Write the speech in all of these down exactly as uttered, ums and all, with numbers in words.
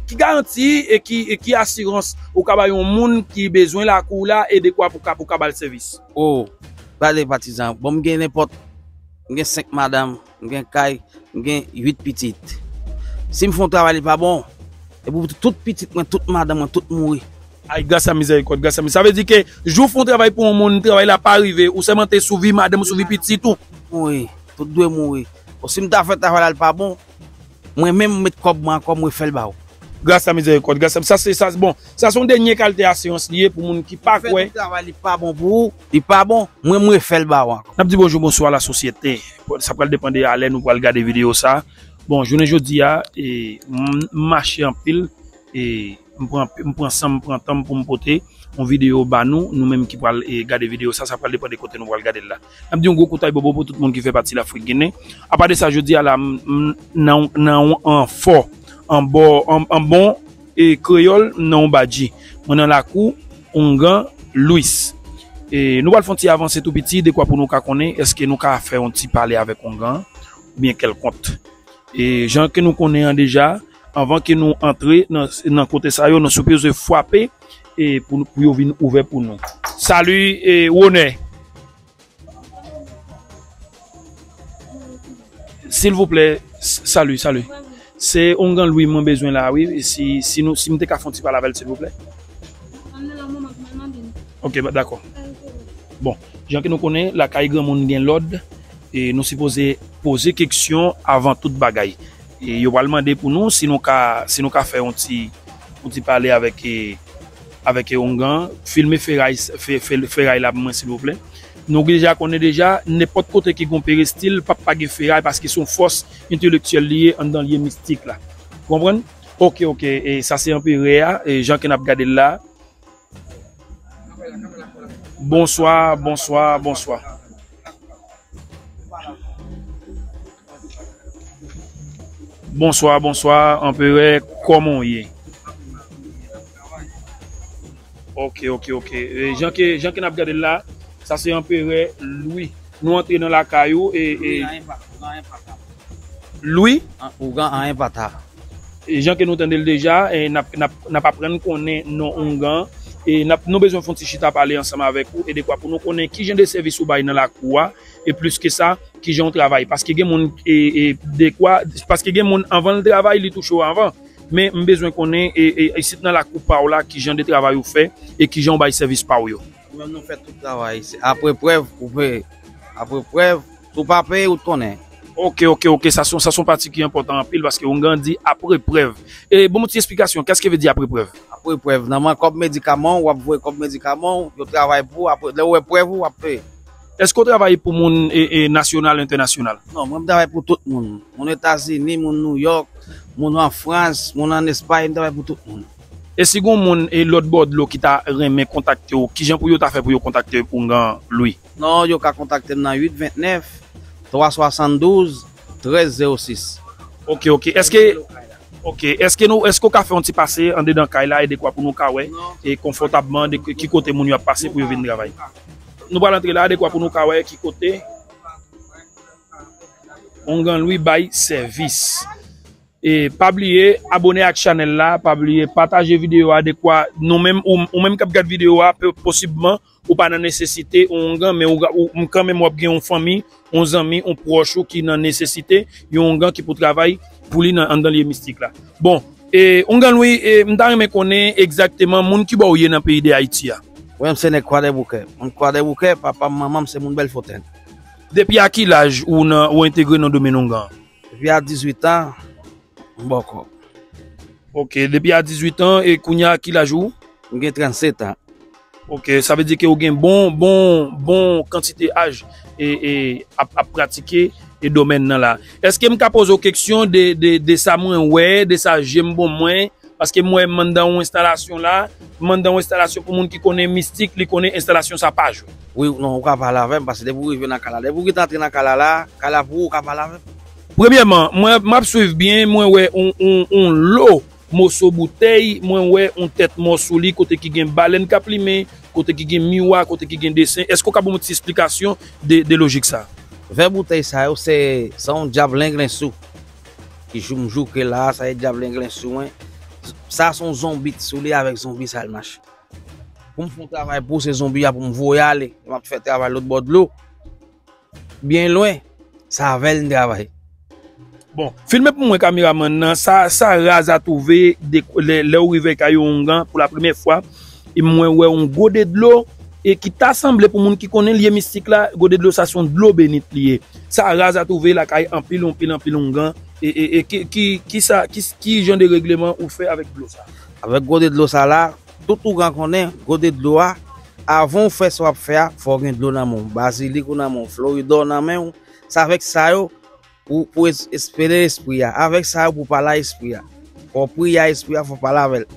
Ki garanti e ki, e ki asirans ou ka bay yon moun ki bezwen lakou w la e dekwa pou ka, pou ka ba l sèvis? O, gade patizan, bon, m gen nenpòt, m gen senk madanm, m gen kay, m gen uit pitit. Si m fè yon travay li pa bon, e pou tout pitit mwen, tout madanm mwen, tout mouri. Ay, gras a mizèrikòd, gras a mizè. Sa vle di ke jou w fè yon travay pou yon moun, travay la pa rive, ou sèmante sou vi madanm, sou vi pitit ou. Mouri, tout dwe mouri. Bon, si m ta fè travay la, li pa bon, mwen menm, m met kòb mwen ankò, m refè l ba ou. Gras a mizèrikòd, gras a, sa se, sa, bon, sa se yon dènye kalite asirans li ye pou moun ki pa kwè. Fè yon travay, li pa bon pou ou, li pa bon, mwen, m refè l ba ou ankò. N ap di bonjou, bonswa lasosyete. Sa pral depann de a lè nou pral gade videyo sa. Bon, jounen jodi a, e, m, m mache anpil, e, m pran, m pran san m, m pran tan m pou m pote yon videyo ba nou, nou menm ki pral, e, gade videyo sa, sa pral depann de kote nou pral gade l la. N ap di yon gwo kout ay bobo pou tout moun ki fè pati Lafrik Ginen. Apa de sa, jodi a la, m, m, nan, nan yon anfò, an bò, an, an bon, e, kreyòl, m nan yon badji. Mwen nan lakou Ongan Louis. E, nou pral fè yon ti avanse tou piti, dekwa pou nou ka konnen, èske nou ka fè yon ti pale avèk Ongan, oubyen kèlkont. E jan ke nou konnen an deja, anvan ke nou antre nan, nan kote sa yo, nou sipoze frape e pou, pou yo vin ouvè pou nou. Sali, e, Wonè. Silvouplè, s-, sali, sali. Se Ongan Lwi mwen bezwen la, wi. Si, si nou, si m te ka fè yon ti pale avè l, silvouplè. Ok, ba, dakò. Bon, jan ke nou konnen, lakay granmoun gen lòd, e nou sipoze poze keksyon avan tout bagay. E yo pral mande pou nou si nou ka, si nou ka fè yon ti, yon ti pale avèk, e, avèk, e, Ongan, filme feray, fe, fe, feray la pou mwen, silvouplè. Nou deja konnen deja, nenpòt kote ki gon perestil, p ap pa gen feray, paske se yon fòs entelektyèl li ye anndan lye mistik la. Ou konprann? Ok, ok, e sa se anperè a, e jan ke n ap gade l la. Bonswa, bonswa, bonswa. Bonswa, bonswa, anperè, kòman w ye? Ok, ok, ok. E, jan ke, jan ke n ap gade l la, sa se anperè Lwi. Nou antre nan lakay ou, e, e, Lwi? An, ougan anyen pa ta. E jan ke nou tande l deja, e n ap, n ap, n ap aprann konnen non Ongan. E n ap, nou bezwen fè yon ti chita pale ansanm avèk ou, e dekwa pou nou konnen ki jan de sèvis ou bay nan lakou a, e plis ke sa, ki jan w travay. Paske gen moun, e, e, dekwa, paske gen moun, anvan l travay, li touche w anvan. Men m bezwen konnen, e, e, isit nan lakou pa w la, ki jan de travay ou fè, e ki jan w bay sèvis pa w yo. Nou menm nou fè tout travay. Se apre prèv ou peye. Apre prèv, si w pa peye, ou t konnen. Ok, ok, ok. Sa se yon, sa se yon pati ki enpòtan anpil paske Ongan di apre prèv. E ban m yon ti esplikasyon, kèske vle di apre prèv? Apre prèv, nan men kòb medikaman w, w ap voye kòb medikaman w, yo travay pou ou, apre, lè w wè prèv ou, w ap peye. Èske w travay pou moun, e, e, nasyonal, entènasyonal? Non, mwen m travay pou tout moun. Moun Etazini, moun Nouyòk, moun an Frans, moun an Espay, m travay pou tout moun. E si gon moun, e, lòt bò dlo ki ta renmen kontakte w, kijan pou yo ta fè pou yo kontakte Ongan Lwi? Non, yo ka kontakte m nan uit vennèf, twa swasanndouz, trèz zewo sis. Ok, ok. Èske, ok, èske nou, èske w ka fè yon ti pase andedan kay la e dekwa pou nou ka wè, e konfòtabman, de ki kote moun yo ap pase pou yo vin travay? Nou pral antre la, dekwa pou nou ka wè ki kote Ongan Lwi bay sèvis. E pa bliye abone ak chanèl la, pa bliye pataje videyo a dekwa nou menm, ou, ou menm k ap gad videyo a, pe-, posibman, ou pa nan nesesite yon ongan, men ou, ou, ou kanmenm w ap gen yon fanmi, yon zanmi, yon pwòch ou ki nan nesesite yon ongan ki pou travay pou li nan, anndan lye mistik la. Bon, e, Ongan Lwi, e, m ta renmen konnen egzakteman moun ki bò w ye nan peyi de Ayiti a. Mwen, m se nèg Kwadèboukè. Moun Kwadèboukè, papa m, manman m, se moun Bèlfotèn. Depi a ki laj ou nan, ou entegre nan domèn ongan? Depi a dizuit an, m bò kòb. Ok, depi a dizuit an, e kounye a ki laj ou? M gen trannset an. Ok, sa vle di ke ou gen bon, bon, bon kantite aj e, e ap, ap pratike e domèn nan la. Èske m ka poze w keksyon de, de, de sa mwen wè, de sa je m bon mwen, paske m wè m anndan yon enstalasyon la, m anndan yon enstalasyon pou moun ki konnen mistik, li konnen enstalasyon sa pa jwe. Wi, non, ou ka pale avè m, paske depi w rive nan kay la, depi w gentan antre nan kay la la, kay la pou ou, ou ka pale avè m. Premyèman, mwen, m ap swiv byen, mwen wè on, on, on lo moso boutèy, mwen wè on tèt mò sou li, kote ki gen balèn k ap limen, kote ki gen miwa, kote ki gen desen. Èske w ka ban m yon ti esplikasyon de, de lojik sa? Vè boutèy sa yo, se, se yon dyab lenglensou. Ki jou m jouke la, sa e dyab lenglensou, wi. Sa se yon zonbi, si w li avèk zonbi sa l mache. Pou m fè yon travay pou se zonbi a pou m voye ale, m ap fè travay lòt bò dlo. Byen lwen, se avè l m travay. Bon, filme pou mwen kameramann nan, sa sa raz a twouve lè lè ou rive kay oungan pou la premyè fwa, e mwen wè yon gode dlo e ki ta sanble pou moun ki konnen lye mistik la, gode dlo sa se yon dlo benit li ye. Sa raz a twouve lakay anpil anpil anpil oungan e e e ki ki ki sa ki ki jan de regleman ou fè avèk dlo sa? Avèk gode dlo sa la, tout oungan konnen gode dlo a, avan w fè sa w ap fè a, fò w gen dlo nan men w, bazilik ou nan men w, floridò nan men w, se avèk sa yo pou pou espele espri a, avèk sa yo pou pale a espri a. Fò w priye a espri a, fò w pale avè l.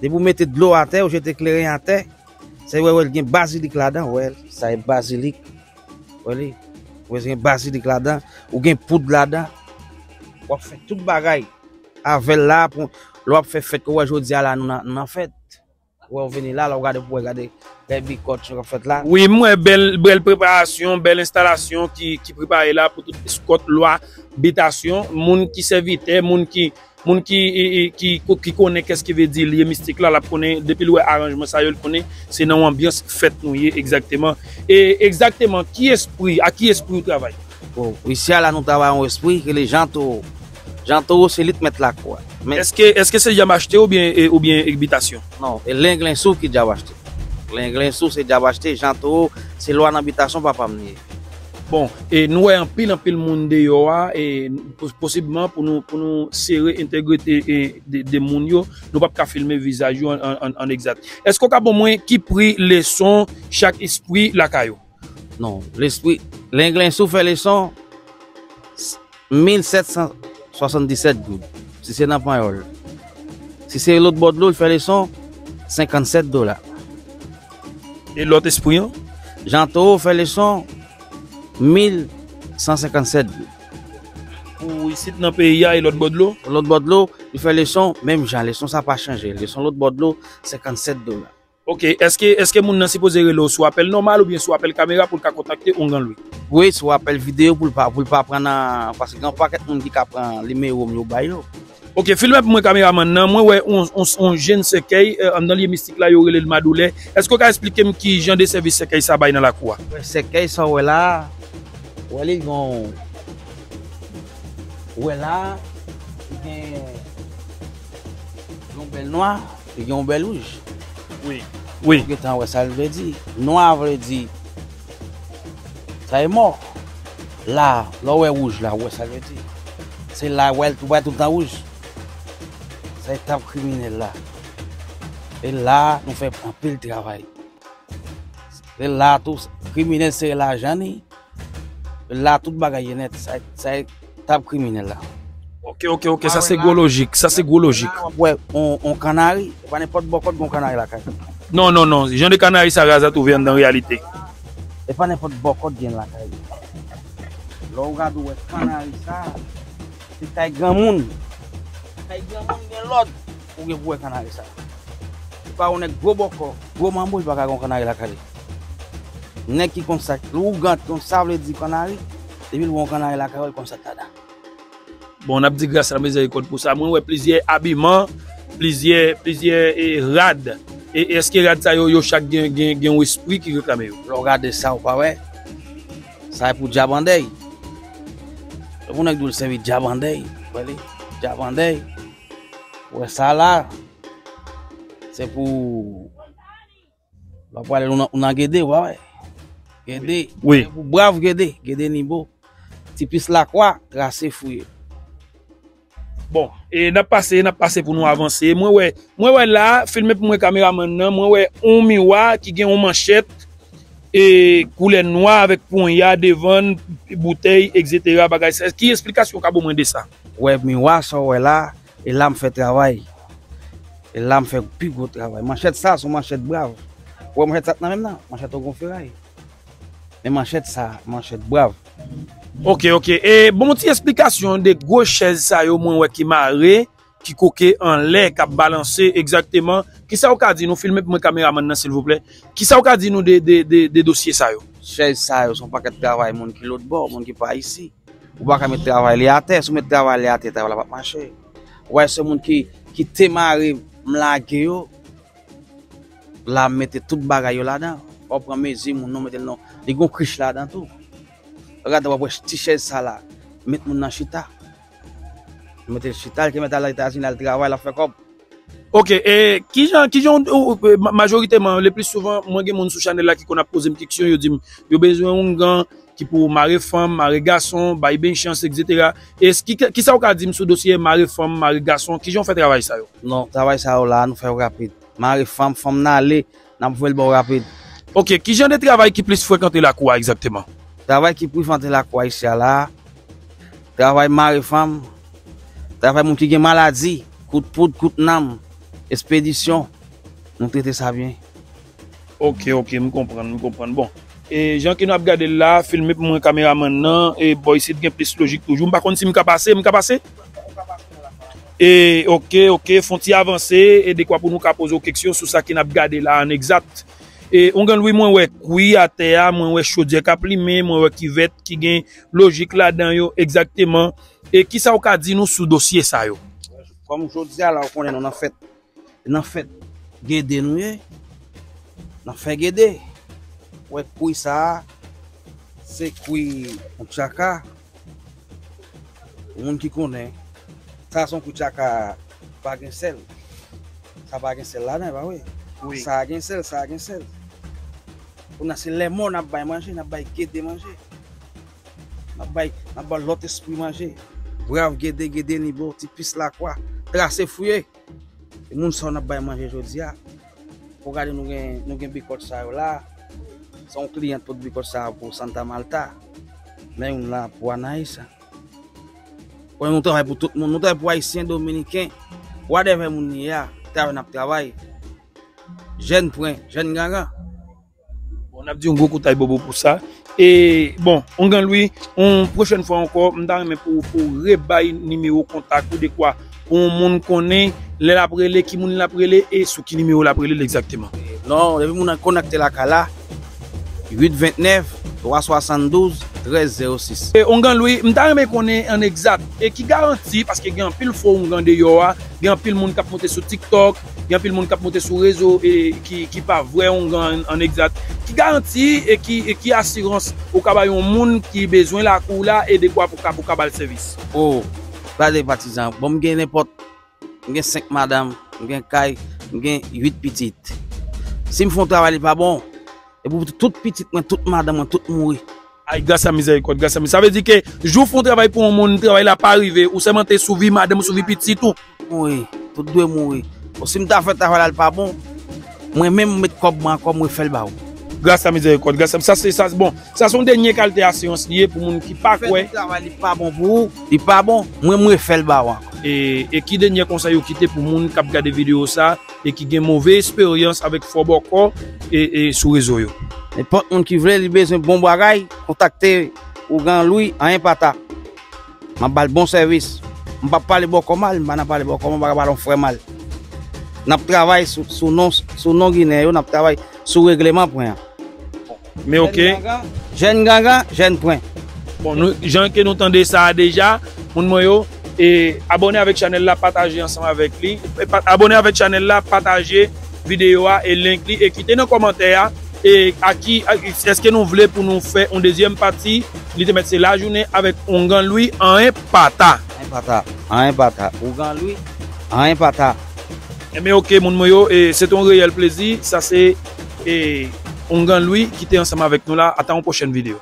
Depi w mete dlo atè, ou jete kleren atè, se wè wè l gen bazilik ladan, wè l, sa e bazilik. Wè li, ou gen bazilik ladan, ou gen poud ladan. W ap fè tout bagay avè l la, pou lè w ap fè fèt ke w wè jodi a la nou nan fèt. Wè w vini la, lè w gade pou wè gade bèl bikòt yo k ap fèt la. Wi, m wè bèl bèl preparasyon, bèl enstalasyon ki ki prepare la pou tout eskòt, lwa, bitasyon, moun ki sèvitè, moun ki moun ki ki ki konnen kès ki vle di lye mistik la, l ap konnen depi l wè aranjman sa yo, l konnen se nan yon anbyans fèt nou ye egzakteman. E egzakteman ki espri, a ki espri ou travay? Bon, isi a la nou travay yon espri ki rele Jan Towo. Jan Towo se li k mèt lakou a. Men Èske èske se djab achte oubyen e- oubyen bitasyon? Non, e Lenglen Sou ki djab achte. Lenglen Sou se djab achte, Jan Towo se lwa nan bitasyon papa m li ye. Bon, e nou wè anpil anpil moun deyò a, e pos- posibman pou nou pou nou sere entegrite e de, de moun yo, nou p ap ka filme vizaj yo an, an, an egzat. Èske w ka ban mwen ki pri leson chak espri lakay ou? Non, lespri Lenglen Sou fè leson mil sèt san swasanndisèt goud, si se nan panyòl. Si se lòt bò dlo, l fè leson senkannsèt dola. E lòt espri an? Jan Towo fè leson mil san senkannsèt goud. Pou isit nan peyi a e lòt bò dlo? Lòt bò dlo, li fè leson menm jan, leson sa pa chanje. Leson lòt bò dlo, senkannsèt dola. Ok, èske èske moun nan sipoze rele w sou apèl nòmal oubyen sou apèl kamera pou l ka kontakte Oungan Lwi? Wi, sou apèl videyo pou l pa pou l pa pran nan, paske gen yon pakèt moun ki ka pran nimewo m yo bay yo. Ok, filme pou mwen kameramann nan, mwen wè yon yon yon jenn sèkèy anndan lye mistik la yo rele l Madoulè. Èske w ka eksplike m ki jan de sèvis sèkèy sa bay nan lakou a? Sèkèy sa w wè la a, wè li gon wè la a, li gen yon bèl nwa. Li gen yon bèl wouj. Wi. Wi. Ou gentan wè sa l vle di. Nwa vle di sa e mò. La, lè w wè wouj la, ou wè sa l vle di. Se la, ou wè l tou bay toutan wouj. Sa e tab kriminèl la. E la, nou fè anpil travay. Se la tou, kriminèl se lajan li. La tout bagay ye nèt, sa e tab kriminèl la. Ok, ok, ok, sa se gwo lojik, sa se gwo lojik. Wè, on, on kannari, e pa nenpòt bòkòt gon kannari lakay. Non, non, non, jan de kannari sa Razza twouve anndan reyalite. E pa nenpòt bòkòt gen lakay. Lè w gade w wè kannari sa, se kay granmoun. Kay granmoun gen lòd, ou gen pou wè kannari sa. Ou pa wè nèg gwo bòkò, gwo manbo, li pa ka gen yon kannari lakay li. Nèg ki konn sa, ougan ki konn sa vle di kannari, depi l wè yon kannari lakay ou, l konn sa k ladan. Bon, n ap di gras a mizèrikòd pou sa. Mwen wè plizyè abiman, plizyè plizyè e, rad. E èske rad sa yo, yo chak gen, gen, gen yon espri ki reklame yo? Lè w gade sa, ou pa wè? Sa e pou djab andèy. Lè pou nèg di w l sèvi djab andèy, wè li, djab andèy. Ou wè sa la, se pou Lè w prale ou nan, ou nan Gede, ou pa wè? Gede. Wi. Ou brav Gede, Gede Nibo. Ti pis lakwa, trase fouye. Bon, e n ap pase, n ap pase pou nou avanse. Mwen wè, mwen wè la, filme pou mwen kameramann nan, mwen wè yon miwa ki gen yon manchèt e koulè nwa avèk ponya devan l, boutèy, etsetera, bagay sa. Ki esplikasyon w ka ban mwen de sa? Wè miwa sa w wè la, e la m fè travay. E la m fè pi gwo travay. Manchèt sa, se yon manchèt brav. Ou wè manchèt sa k nan men m nan? Manchèt Ogon Feray. Men manchèt sa, manchèt brav. Ok, ok. E ban m yon ti esplikasyon de gwo chèz sa yo mwen wè ki mare, ki koke anlè, k ap balanse egzakteman. Kisa w ka di nou? Filme pou mwen kameramann nan silvouplè. Kisa w ka di nou de, de, de, de dosye sa yo? Chèz sa yo, se yon pakèt travay moun ki lòtbò, moun ki pa isi. Ou pa ka met travay li atè. Si w met travay li atè, travay la p ap mache. Ou wè se moun ki, kite mare m lage yo, la m mete tout bagay yo ladan. Fò w pran mezi moun nan, mete l nan. Li gon krich ladan tou. Ou gade, w ap wè ti chèz sa la, met moun nan chita. Mete l chita, l te mèt al Etazini, al travay, l ap fè kòb. Ok, e kijan, kijan ou, ou, ma-, majoriteman, le pli souvan, mwen gen moun sou chanèl la ki konn ap poze m keksyon, yo di m, yo bezwen oungan ki pou mare fanm, mare gason, bay benchans, etsetera. E s-, ki, kisa ou ka di m sou dosye mare fanm, mare gason, kijan w fè travay sa yo? Non, travay sa yo la, nou fè yo rapid. Mare fanm, fanm nan ale, n ap voye l ba w rapid. Ok, ki jan de travay ki plis frekante lakou a egzakteman? Travay ki plis frekante lakou a isi a la, travay mare fanm, travay moun ki gen maladi, kout poud, kout nanm, espedisyon, nou trete sa byen. Ok, ok, m konprann, m konprann. Bon, e jan ke nou ap gade l la, filme pou mwen kameramann nan, e bò isit gen plis lojik toujou. M pa konn si m ka pase, m ka pase? E, ok, ok, fè yon ti avanse, e dekwa pou nou ka poze w keksyon sou sa ke n ap gade la an egzat. E, Oungan Lwi, mwen wè kwi atè a, mwen wè chodyè k ap limen, mwen wè kivèt ki gen lojik ladan yo, egzakteman. E kisa w ka di nou sou dosye sa yo? Kòm jodi a la, ou konnen nou nan fèt. Nan fèt gede nou ye. Nan fè gede. Wè kwi sa a, se kwi yon tchaka. Pou moun ki konnen, sa se yon kwi tchaka pa gen sèl. Sa pa gen sèl ladan, e pa vre? Wi. Sa gen sèl, sa gen sèl. Kounye a se lè mò n ap bay manje, n ap bay gede manje. N ap bay, n ap ba lòt espri manje. Brav gede, gede nibo, ti pis lakwa, trase fouye. E moun sa yo n ap bay manje jodi a. Pou gade nou gen, nou gen bikòt sa yo la. Se yon kliyan tout bikòt sa yo pou Santa Marta. Men youn la pou Anaïsa. Konnen nou travay pou tout moun. Nou travay pou Ayisyen, Dominiken. Whatever moun li ye a, travay n ap travay. Jèn pwen, jèn gangan. Bon, n ap di yon gwo koutay bobo pou sa. E, bon, Oungan Lwi, yon pwochèn fwa ankò, m ta renmen pou, pou w rebay nimewo kontak ou dekwa pou yon moun konnen lè l ap rele, ki moun l ap rele e sou ki nimewo l ap rele l egzakteman. Non, depi moun nan konekte lakay la, uit vennèf, twa swasanndouz, trèz zewo sis. E, Oungan Lwi, m ta renmen konnen an egzat, e ki garanti, paske gen anpil fo oungan deyò a, gen anpil moun k ap monte sou TikTok, gen anpil moun k ap monte sou rezo e ki, ki pa vrè oungan an, an egzat. Ki garanti e ki, e ki asirans ou ka bay yon moun ki bezwen lakou w la e dekwa pou ka, pou ka ba l sèvis? O, gade patizan, bon, m gen nenpòt, m gen senk madanm, m gen kay, m gen uit pitit. Si m fè yon travay li pa bon, e pou tout pitit mwen, tout madanm mwen, tout mouri. Ay, gras a mizèrikòd, gras a mizè-, sa vle di ke jou fè yon travay pou yon moun, travay la pa rive, ou sèmante sou vi madanm, sou vi pitit ou. Mouri, tout dwe mouri. Bon, si m ta fè travay la, li pa bon, mwen menm, m met kòb mwen ankò, mwen fè l ba ou. Gras a mizèrikòd, gras a, sa se, sa, bon, sa se yon dènye kalite asirans li ye pou moun ki pa kwè. Fè tout travay, li pa bon pou ou, li pa bon, mwen, mwen fè l ba ou ankò. E, e ki dènye konsèy ou kite pou moun k ap gade videyo sa? E ki gen move esperyans avèk fò bòkò e, e sou rezo yo. Nenpòt moun ki vle, li bezwen bon bagay, kontakte Oungan Lwi, anyen pa ta. M ap ba l bon sèvis. M p ap pale bòkò mal, m pa nan pale bòkò mal, m pa ka pale yon frè mal. N ap travay sou, sou non, sou non Ginen yo, n ap travay sou regleman pwen an. Men ok. Jèn gangan, jèn pwen. Bon, nou, jan ke nou tande sa a deja, moun mwen yo, e abòne avèk chanèl la, pataje ansanm avèk li. E pa-, abòne avèk chanèl la, pataje videyo a e link li e kite nan kòmantè a e a ki, a, èske nou vle pou nou fè yon dezyèm pati, li te mèt se lajounen avèk Oungan Lwi, anyen pa ta. Anyen pa ta, anyen pa ta. Oungan Lwi, anyen pa ta. Enben ok, moun mwen yo, e se te yon reyèl plezi. Sa se, e, Oungan Lwi ki te ansanm avèk nou la. Ata yon pwochèn videyo.